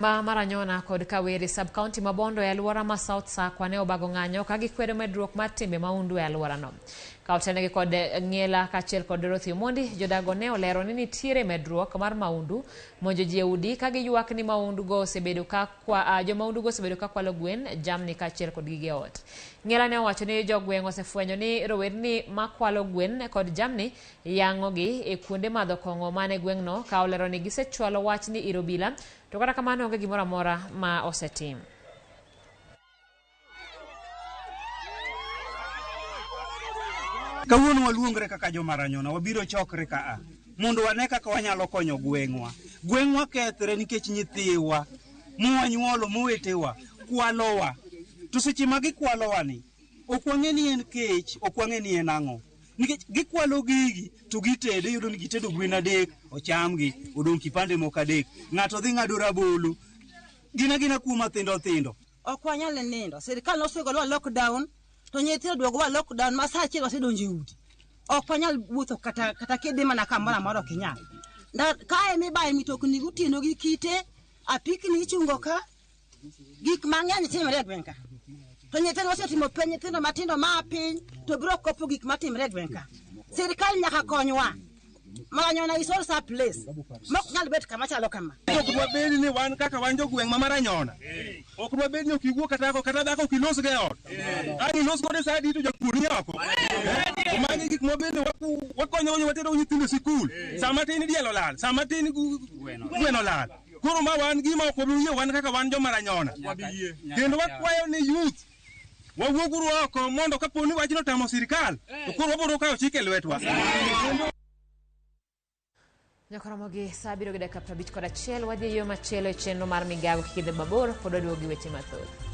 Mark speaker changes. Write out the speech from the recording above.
Speaker 1: Ma Maranyona kod Kawere sub-county ma Bondo e alwora ma South Sakwa ne obago ng'anyo ka gikwedo medruok mar timbe mahundu e alworano. Ka otelnegi kod Ng'ela kaachiel kod Dorothy Omondi, jodago ne olero ni nitiere medruok mar mahundu monjo ji e udi ka giywak ni mahundu go osebedo ka kwa, jomahundu go osebedo ka kwalo gwen, jamni kaachiel kod gige ot. Ng'ela ne owacho ni jogweng' osefwenyo ni rowerni makwalo gwen kod jamni yang'ogi e kuonde madho kong'o man e gweng'no ka olero ni gisechwalo wachni ir obila to kata kamano onge gimoro amora ma osetim.
Speaker 2: Kawuono waluongre kaka jomaranyona, wabiro chokre kaa mondo wane kaka wanyalo konyo gweng'wa. Gweng'wa kethre nikech nyithiwa mwanyuolo mowetewa kwalowa. To seche ma gikwalowa ni, ok wang'e ni en kech, ok wang'e ni en ang'o. Nikech gikwalo gigi to gitedo, iyudo ni gitedo gwen adek, ochamgi, odong' kipande moko adek. Ng'ato dhi ng'ado rabolo, gin agina kuo mathindo thindo.
Speaker 3: Ok wanyal nindo. Sirkal nosegolowa lockdown to nyithindo duogowa lockdown ma saa achiel wasedonjo e udi. Ok wanyal wuotho kata kata kidhi mana kamoro amora ok inyal. Kae mibaye mitokni gotieno gi kite, apikni ichungo ka, gik mang'eny timre e gweng' ka. To nyithindo osetimo penj, nyithindo matindo maa piny to biro kopo gik matimre e gweng' ka. Sirkal nyaka konywa. Maranyona is also a place mok nyal bet kama chalo kama.
Speaker 4: Ok dwabed ni wan kaka wan jogweng' ma Maranyona. Ok dwabed ni ok iwuo kata kata dhako ok ilos go e ot. Ang' ilos kode sa adi to jakuo ni oko. Magi gik mwabedo wakonyo watero nyithindo e sikul. Sama tin diel olal, sama tin gweno olal. Koro ma wan gima ok wabi yie wan kaka wan jomaranyona. Kendo wakwayo ni youth wawuoguru oko mondo kapo ni wachno otamo sirikal to koro wabiro kawo chik e lwetwa.
Speaker 1: Nyakoromogi saa abiriyo gi dakika 51 wadhi e yo machielo e chenro mar migago kik idhi mabor pod waduogo gi weche mathoth.